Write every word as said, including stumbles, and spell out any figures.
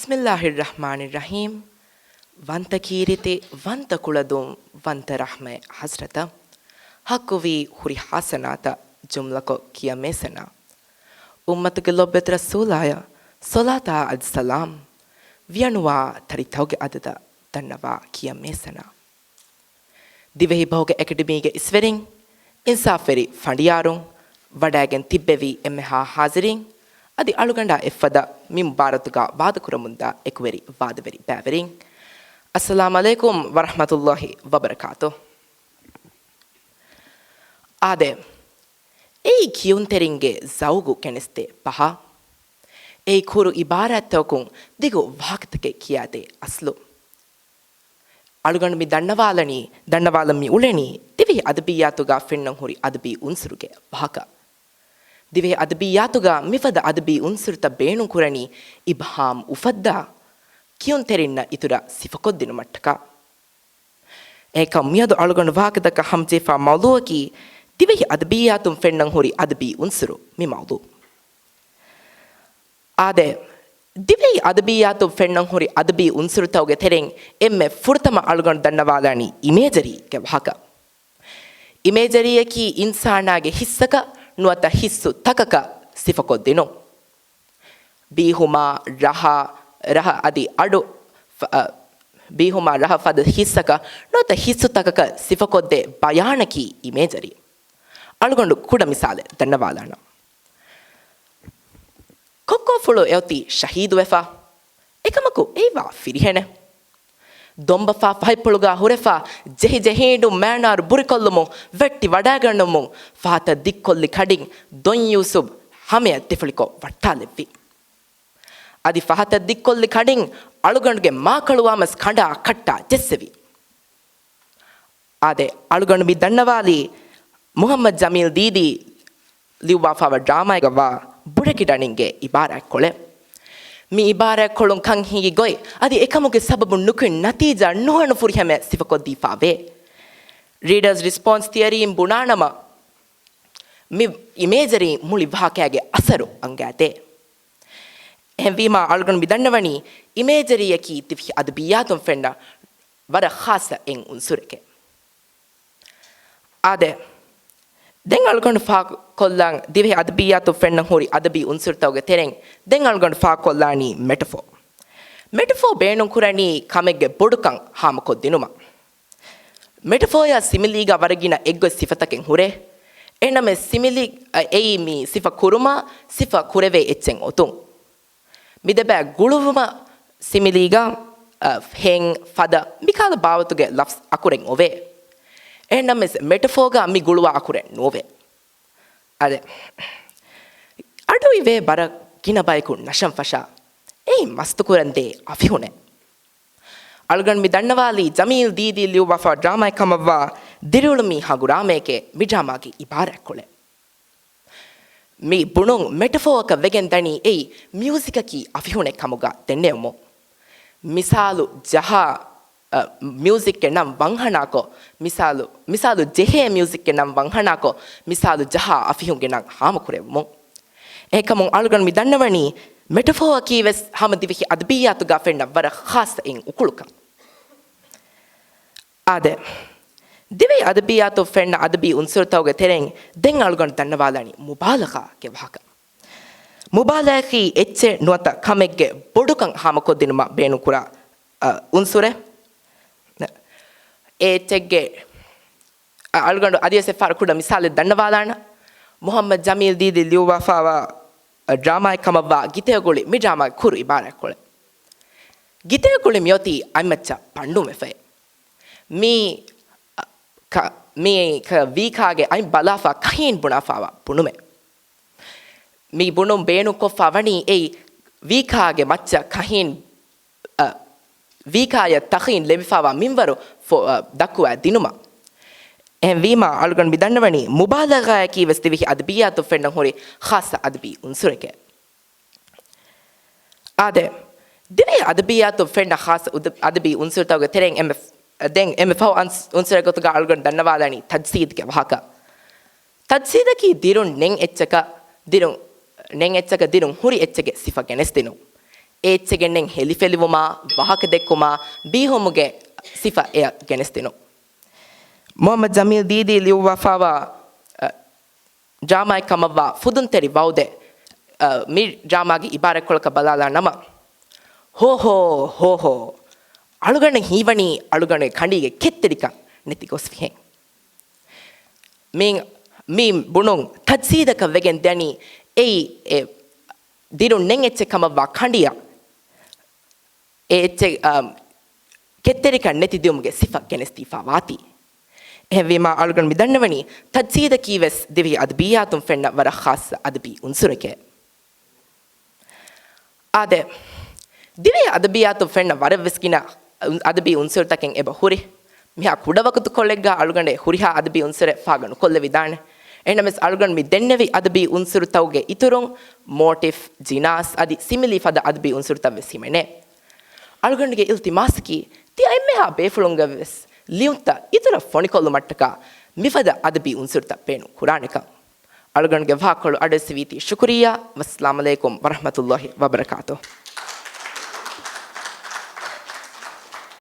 ބިސްމިއްލާހިއްރަޙްމާނިއްރަޙީމް. ވަންތަ ކީރިތި، ވަންތަ ކުޅަދުން، ވަންތަ ރަޙްމަތް ޙަޟްރަތަށް، ޙައްޤުވީ ހުރި ޙަސަނާތަށް ޖުމްލަކޮށް ކިޔަމޭ ސަނާ. އުއްމަތުގެ ލޮބުވެތި ރަސޫލާޔަށް ޞަލާތާ އަދި ސަލާމް، ވިޔަނުވާ ތަރިތަކުގެ އަދަދަށް ދަންނަވާ ކިޔަމޭ ސަނާ. ދިވެހި ބަހުގެ އެކަޑަމީގެ އިސްވެރިން، އިންސާފްވެރި ފަނޑިޔާރުން، ވަޑައިގެން ތިއްބެވި އެންމެހާ ޙާޟިރީން، އަދި އަޅުގަނޑާ އެއްފަދަ މި މުބާރާތުގަ ވާދަކުރަމުންދާ އެކުވެރި ވާދަވެރި ބައިވެރިން، އައްސަލާމް ޢަލައިކުމް ވަރަޙްމަތުﷲި ވަބަރަކާތު. އާދެ، އެއީ ކިޔުންތެރިންގެ ޒައުގު ގެނެސްދޭ ބަހާ. އެއީ ކުރު ޢިބާރާތްތަކުން ދިގު ވާހަކަތަކެއް ކިޔާދޭ އަސްލު. އަޅުގަނޑު މި ދަންނަވާލަނީ، ދަންނަވާލަން މި އުޅެނީ، ދިވެހި އަދަބިއްޔާތުގަ ފެންނަން ހުރި އަދަބީ އުންސުރުގެ ވާހަކަ. ދިވެހި އަދަބިއްޔާތުގަ މިފަދަ އަދަބީ އުންސުރުތައް ބޭނުން ކުރަނީ އިބްހާމް އުފައްދާ ކިޔުންތެރިންނަށް އިތުރަށް ސިފަކޮށްދިނުމަށްޓަކާ. އެކަމް މިއަދު އަޅުގަނޑު ވާހަކަދައްކަން ހަމަޖެހިފާ މައުޟޫއަކީ، ދިވެހި އަދަބިއްޔާތުން ފެންނަން ހުރި އަދަބީ އުންސުރު މި މައުޟޫ. އާދެ، ދިވެހި އަދަބިއްޔާތުން ފެންނަން ހުރި އަދަބީ އުންސުރުތަކުގެ ތެރެއިން އެންމެ ފުރަތަމަ އަޅުގަނޑު ދަންނަވާލާނީ އިމޭޖަރީގެ ވާހަކަ. އިމޭޖަރީއަކީ އިންސާނާގެ ހިއްސަކަށް ނުވަތަ ހިއްސު ތަކަކަށް ސިފަކޮށްދިނުން. ބީހުމާ، ރަހާ، ރަހަ އަދި އަޑު ފަ-، އަ، ބީހުމާ ރަހަ ފަދަ ހިއްސަކަށް ނުވަތަ ހިއްސު ތަކަކަށް ސިފަކޮށްދޭ ބަޔާނަކީ އިމޭޖަރީ. އަޅުގަނޑު ކުޑަ މިސާލެއް ދަންނަވާލާނަން. ކޮއްކޯފުޅު އެއޮތީ ޝަހީދުވެފަ. އެކަމަކު އެއީ ވާ ފިރިހެނެއް. ދޮންބަފާ ފަހިފުޅުގަ ހުރެފަ ޖެހިޖެހީނޑު މޭނާރު ބުރިކޮށްލުމުން ވެއްޓި ވަޑައިގަންނަވަމުން ފަހަތަށް ދިއްކޮށްލި ކަޑިން ދޮންޔޫސުފް ހަމަޔަށް ދެފުޅިކޮށް ވައްޓާލެއްވި. އަދި ފަހަތަށް ދިއްކޮށްލި ކަޑިން އަޅުގަނޑުގެ މާކަޅުވާމަސް ކަނޑާ ކައްޓާ ޖެއްސެވި. އާދެ، އަޅުގަނޑު މި ދަންނަވާލީ މުޙައްމަދު ޖަމީލް ދީދީ ލިޔުއްވާފާވާ ޑްރާމާއެއްގަ ވާ ބުޑަކި ޑަނިންގެ އިބާރާތްކޮޅެއް. މި އިބާރާތްކޮޅުން ކަން ހިނގި ގޮތް އަދި އެކަމުގެ ސަބަބުން ނުކުތް ނަތީޖާ ނުހަނު ފުރިހަމަޔަށް ސިފަކޮށްދީފާވޭ. ރީޑަރސް ރިސްޕޮންސް ތިއަރީން ބުނާނަމަ، މި އިމޭޖަރީން މުޅި ވާހަކައިގެ އަސަރު އަންގާދޭ. އެހެންވީމާ، އަޅުގަނޑު މި ދަންނަވަނީ އިމޭޖަރީއަކީ ދިވެހި އަދަބިއްޔާތުން ފެންނަ ވަރަށް ޚާއްޞަ އެއް އުންސުރެކޭ. އާދެ، ދެން އަޅުގަނޑު ފާކޮށްލާން ދިވެހި އަދަބިއްޔާތުން ފެންނަން ހުރި އަދަބީ އުންސުރުތަކުގެ ތެރެއިން ދެން އަޅުގަނޑު ފާކޮށްލާނީ މެޓަފޯ. މެޓަފޯ ބޭނުންކުރަނީ ކަމެއްގެ ބޮޑުކަން ހާމަކޮށްދިނުމަށް. މެޓަފޯއާ ސިމިލީގަ ވަރަށް ގިނަ އެއްގޮތް ސިފަތަކެއް ހުރޭ. އެހެންނަމަވެސް ސިމިލީ އެއީ މި ސިފަ ކުރުމާ ސިފަ ކުރެވޭ އެއްޗެއް އޮތުން. މި ދެބައި ގުޅުވުމަށް ސިމިލީގަ، އަ، ހެން، ފަދަ މިކަހަލަ ބާވަތުގެ ލަފްޒް އަކުރެއް އޮވޭ. އެހެންނަމަވެސް މެޓަފޯގަ މި ގުޅުވާ އަކުރެއް ނޯވޭ. އާދެ، އަޑު އިވޭ ވަރަށް ގިނަ ބަޔަކު ނަށަން ފަށާ، އެއީ މަސްތުކުރަންދޭ އަފިހުނެއް. އަޅުގަނޑު މި ދަންނަވާލީ ޖަމީލް ދީދީ ލިޔުއްވާފާ ޑްރާމާއެއް ކަމަށްވާ ދިރިއުޅުމީ ހަނގުރާމައެކޭ މި ޑްރާމާގެ އިބާރާތްކޮޅެއް. މި ބުނުން މެޓަފޯއަކަށް ވެގެން ދަނީ އެއީ މިއުޒިކަކީ އަފިހުނެއް ކަމުގަ ދެންނެވުމުން. މިސާލު ޖަހާ، އަ، މިއުޒިކްގެ ނަން ވަންހަނާކޮށް، މިސާލު، މިސާލު ޖެހޭ މިއުޒިކްގެ ނަން ވަންހަނާކޮށް، މިސާލު ޖަހާ އަފިހުންގެ ނަން ހާމަކުރެއްވުމުން. އެހެންކަމުން އަޅުގަނޑު މި ދަންނަވަނީ މެޓަފޯއަކީ ވެސް ހަމަ ދިވެހި އަދަބިއްޔާތުގަ ފެންނަ ވަރަށް ޚާއްޞަ އެއް އުކުޅުކަން. އާދެ، ދިވެހި އަދަބިއްޔާތު ފެންނަ އަދަބީ އުންސުރުތަކުގެ ތެރެއިން ދެން އަޅުގަނޑު ދަންނަވާލާނީ މުބާލަޣާގެ ވާހަކަ. މުބާލަޣާއަކީ އެއްޗެއް ނުވަތަ ކަމެއްގެ ބޮޑުކަން ހާމަކޮށްދިނުމަށް ބޭނުންކުރާ، އަ، އުންސުރެއް. އެ އެއްޗެއްގެ، އަ، އަޅުގަނޑު އަދިވެސް އެއްފަހަރު ކުޑަ މިސާލެއް ދަންނަވާލާނަ. މުޙައްމަދު ޖަމީލް ދީދީ ލިޔުއްވާފާވާ، އަ، ޑްރާމާއެއް ކަމަށްވާ ގިތަޔަގުޅި މި ޑްރާމާގެ ކުރު އިބާރާތްކޮޅެއް. ގިތަޔަގުޅި މިއޮތީ އަތްމައްޗަށް ބަނޑުންވެފައި. މީ، އަ، ކަ-، މީ ކަ-، ވީކާގެ އަތް ބަލާފާ ކަހީން ބުނާފާވާ ބުނުމެއް. މި ބުނުން ބޭނުންކޮށްފާ ވަނީ އެއީ، ވީކާގެ މައްޗަށް ކަހީން، އަ، ވީކާޔަށް ތަޚީން ލެވިފާވާ މިންވަރު ފޮ-، އަ، ދައްކުވާ ދިނުމަށް. އެހެންވީމާ، އަޅުގަނޑު މި ދަންނަވަނީ، މުބާލަޣާއަކީ ވެސް ދިވެހި އަދަބިއްޔާތު ފެންނަން ހުރި ޚާއްޞަ އަދަބީ އުންސުރެކޭ. އާދެ، ދިވެހި އަދަބިއްޔާތު ފެންނަ ޚާއްޞަ އުދަ-، އަދަބީ އުންސުރުތަކުގެ ތެރެއިން އެންމެ ފަ-، ދެން އެންމެ ފަހު އަންސް-، އުންސުރެއް ގޮތުގަ އަޅުގަނޑު ދަންނަވާލާނީ ތަޖްސީދުގެ ވާހަކަ. ތަޖްސީދަކީ ދިރުން ނެތް އެއްޗަކަށް، ދިރުން ނެތް އެއްޗަކަށް ދިރުން ހުރި އެއްޗެއްގެ ސިފަ ގެނެސްދިނުން. އެ އެއްޗެއްގެ ނެތް ހެލިފެލިވުމާ، ވާހަކަ ދެއްކުމާ، ބީހުމުގެ ސިފަ އެއަށް ގެނެސްދިނުން. މުޙައްމަދު ޖަމީލް ދީދީ ލިޔުއްވާފާވާ، އަ، ޑްރާމާއެއް ކަމަށްވާ ފުދުންތެރި ވައުދެއް، އަ، މި ޑްރާމާގެ އިބާރާތްކޮޅަކަށް ބަލާލާ ނަމަ، ހޯ ހޯ، ހޯ ހޯ، އަޅުގަނޑަށް ހީވަނީ އަޅުގަނޑުގެ ކަނޑީގެ ކެތްތެރިކަން ނެތި ގޮސްފިހެން. މި، މި ބުނުން ތަޖްސީދަކަށް ވެގެން ދެނީ އެއީ އެ ދިރުން ނެތް އެއްޗެއް ކަމަށްވާ ކަނޑިއަށް އެ އެއްޗެއް، އަ، ކެތްތެރިކަން ނެތި ދިއުމުގެ ސިފަ ގެނެސްދީފާ ވާތީ. އެހެންވީމާ، އަޅުގަނޑު މި ދަންނަވަނީ ތަޖްސީދަކީ ވެސް ދިވެހި އަދަބިއްޔާތުން ފެންނަ ވަރަށް ޚާއްޞަ އަދަބީ އުންސުރެކޭ. އާދެ، ދިވެހި އަދަބިއްޔާތުން ފެންނަ ވަރަށް ވެސް ގިނަ އަދަބީ އުންސުރުތަކެއް އެބަ ހުރި. މިހާ ކުޑަ ވަގުތުކޮޅެއްގަ އަޅުގަނޑެއް ހުރިހާ އަދަބީ އުންސުރެއް ފާގަނުކޮށްލެވިދާނެ. އެހެންނަމަވެސް، އަޅުގަނޑު މި ދެންނެވި އަދަބީ އުންސުރުތަކުގެ އިތުރުން، މޯޓިފް، ޖިނާސް އަދި ސިމިލީ ފަދަ އަދަބީ އުންސުރުތައް ވެސް ހިމެނޭ. އަޅުގަނޑުގެ އިލްތިމާސަކީ، ތިޔަ އެންމެހާ ބޭފުޅުންގަ ވެސް ލިޔުންތައް އިތުރަށް ފޮނިކޮށްލުމަށްޓަކާ މިފަދަ އަދަބީ އުންސުރުތައް ބޭނުން ކުރާނެކަން. އަޅުގަނޑުގެ ވާހަކަކޮޅު އަޑުއެއްސެވީތީ ޝުކުރިއްޔާ. ވައްސަލާމް ޢަލައިކުމް ވަރަޙްމަތުﷲި ވަބަރަކާތުހު.